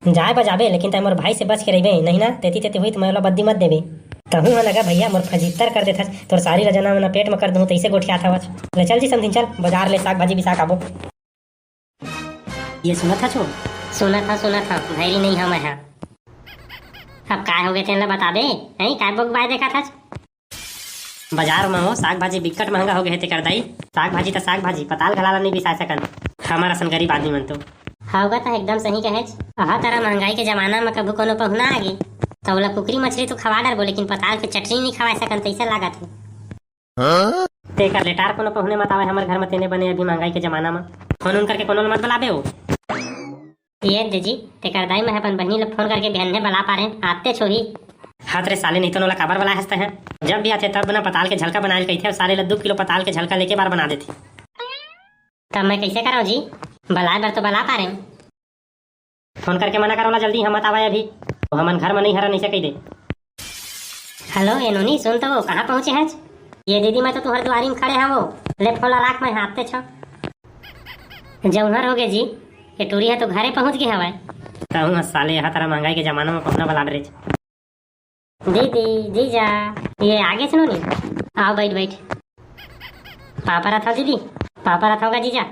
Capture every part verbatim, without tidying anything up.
जाए बर जाबे, लेकिन तैं मोर भाई से बच के रहिबे, नहीं ना तेती तेती होही त मैं ओला बद्दी मत देबे। तहूं ह न गा भैया, मोर फजित्तर कर देथस, तोर सारी ल जना मना पेट म कर दूं, तइसे गोठियात हवस। ले चल जी समधिन, चल बजार ले साग भाजी बिसा के आबो। ये सुनत हस ओ? सुनत हंव, सुनत हंव, भैरी नइ हंव मैं ह। अब काय होगे तेन ल बताबे? हई, काय बोकबाय देखत हस? बजार म ओ साग भाजी बिक्कट महंगा होगे हे तेकर दाई। साग भाजी त साग भाजी, पताल घला ल नइ बिसा सकन हमर असन गरीब आदमी मन तो। हव गा, त एकदम सही कहेच। अहा तरा महंगाई के जमाना म कभू कोनो पहुना आगे, त ओला कुकरी मछली तो खवा डरबो, लेकिन पताल के चटनी नइ खवा सकन, तइसे लागत हे। तेकर ले टार कोनो पहुने मत आवय हमर घर म, तेने बने अभी महंगाई के जमाना म। फोन उन करके कोनो ल मत बलाबे ओ। ये दे जी, तेकर दाई, मैं अपन बहिनी ल फोन करके बिहन्ने बला पारें, आतेच होही। हात रे साले, नहीं तो नोला काबर बलाय हस तैं ह? जब भी आथे तब न पताल के झलका बनाय ल कहिथे, अउ साले ल दू किलो पताल के झलका लेके बार बना देथे। तब मैं कइसे करंव जी? बलाय बर तो बला पारें। फोन करके मना कर ओला, जल्दी हम मत आवय अभी। ओ हमन घर म नइ हरन, अइसे कहि दे। हेलो, ए नोनी, सुन तो, कहाँ पहुँचे हच? ये दीदी, मैं तो तुहर दुआरी म खड़े हवं। ले फोन ला राख, मैं हाथ ते छो। जौहर होगे जी, ये टूरी ह तो घरे पहुँच गे हवय। तहूँ ह साले, एहा तरा महंगाई के जमाना म पहुना बला डरेच। दीदी, जीजा, ये आगेच नोनी। आव, बइठ, बइठ। पाँव परत हंव दीदी, पाँव परत हंव गा जीजा।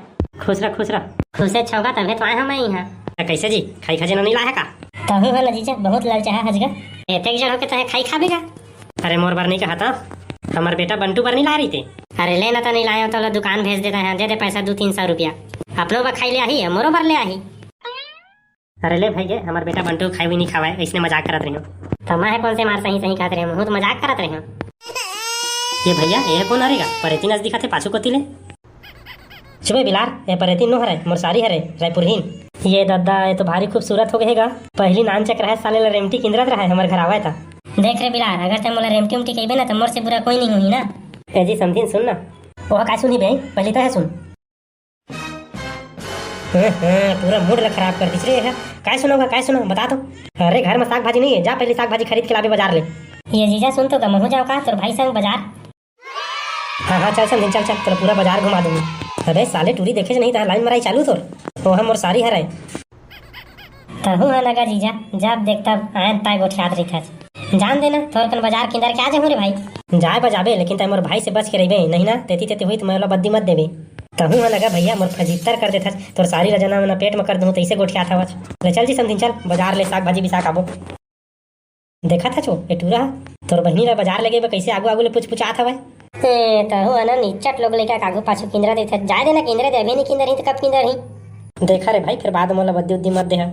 खुश रह, खुश रह। खुशेच हंव गा, तभे तो आय हंव मैं इहाँ। त कइसे जी, खाई खजेना नइ लाय हस का? तहूँ ह न जीजा, बहुत ललचाहा हच गा। एतेक जड़ होके तैं ह खाई खाबे गा? अरे मोर बर नइ कहत हंव, हमर बेटा बंटू बर नइ लाय रहिते। अरे ले न, त नइ लाय हंव त ओला दुकान भेज देत हंव, दे दे पैसा दू तीन सौ रुपया। अपनो बर खाई ले आही, मोरो बर ले आही। अरे ले भई गे, हमर बेटा बंटू खाई भी नइ खावय, अइसने मजाक करत रहेंव। त मैं ह कोन से मार सही सही कहत रहेंव, महूँ तो मजाक करत रहेंव। ये भैया, ये कोन हरे गा? परेतिन अस दिखत हे पाछू कोती ले। चुप बे बिलार, ये परेतिन नो हरय, मोर सारी हरे, रायपुरहिन। ये ददा, ये तो भारी खूबसूरत होगे हे गा। पहिली नानचक रहय, साले ल रेमटी किंदरत रहय, हमर घर आवय त। देख रे बिलार, अगर तैं मोला रेमटी उमटी कहिबे ना, त मोर से बुरा कोई नइ होही ना। ए जी समधिन, सुन ना। ओहा काय सुनही बे, पहिली तैं ह सुन। हाँ, हाँ, पूरा मूड ला खराब कर दिस रे एहा। काय सुनहूं गा, काय सुनहूं, बता तो। अरे, घर म साग भाजी नइ हे, जा पहिली साग भाजी खरीद के लाबे बजार ले। ये जीजा सुन तो गा, महूँ जांव का तोर भाई संग बजार? हाँ, हाँ, चल समधिन, चल, चल, तोला पूरा बजार घुमा दूंहूं। अबे साले, टूरी देखेच नहीं, तहां लाइन मराई चालू तोर। ओहा मोर सारी हरय। तहूँ ह न गा जीजा, जब देख तब आयन ताय गोठियात रहिथस। जान दे ना, थोरकन बजार किंदर के आ जाहूं रे भाई। जाय बर जाबे, लेकिन तैं मोर भाई से बच के रहिबे, नहीं ना तेती तेती होही त मैं ओला बद्दी मत देबे। तहूँ ह न गा भैया, मोर फजित्तर कर देथस, तोर सारी ल जना मना पेट म कर दूंहूं, तइसे गोठियात हवस। ले चल जी समधिन, चल बजार ले साग भाजी बिसा के आबो। देखत हच ओ, ए टूरा ह तोर बहिनी ल बजार लेगे बर कइसे आगू आगू ले पुचपुचात हवय। ए, तहूँ ह न निच्चट लोग लइका के आगू पाछू किंदरत रहिथस। जाय दे ना, किंदरे दे, अभी नइ किंदरही त कब किंदरही? देखा रे भाई, फेर बाद म ओला बद्दी उद्दी मत देहा।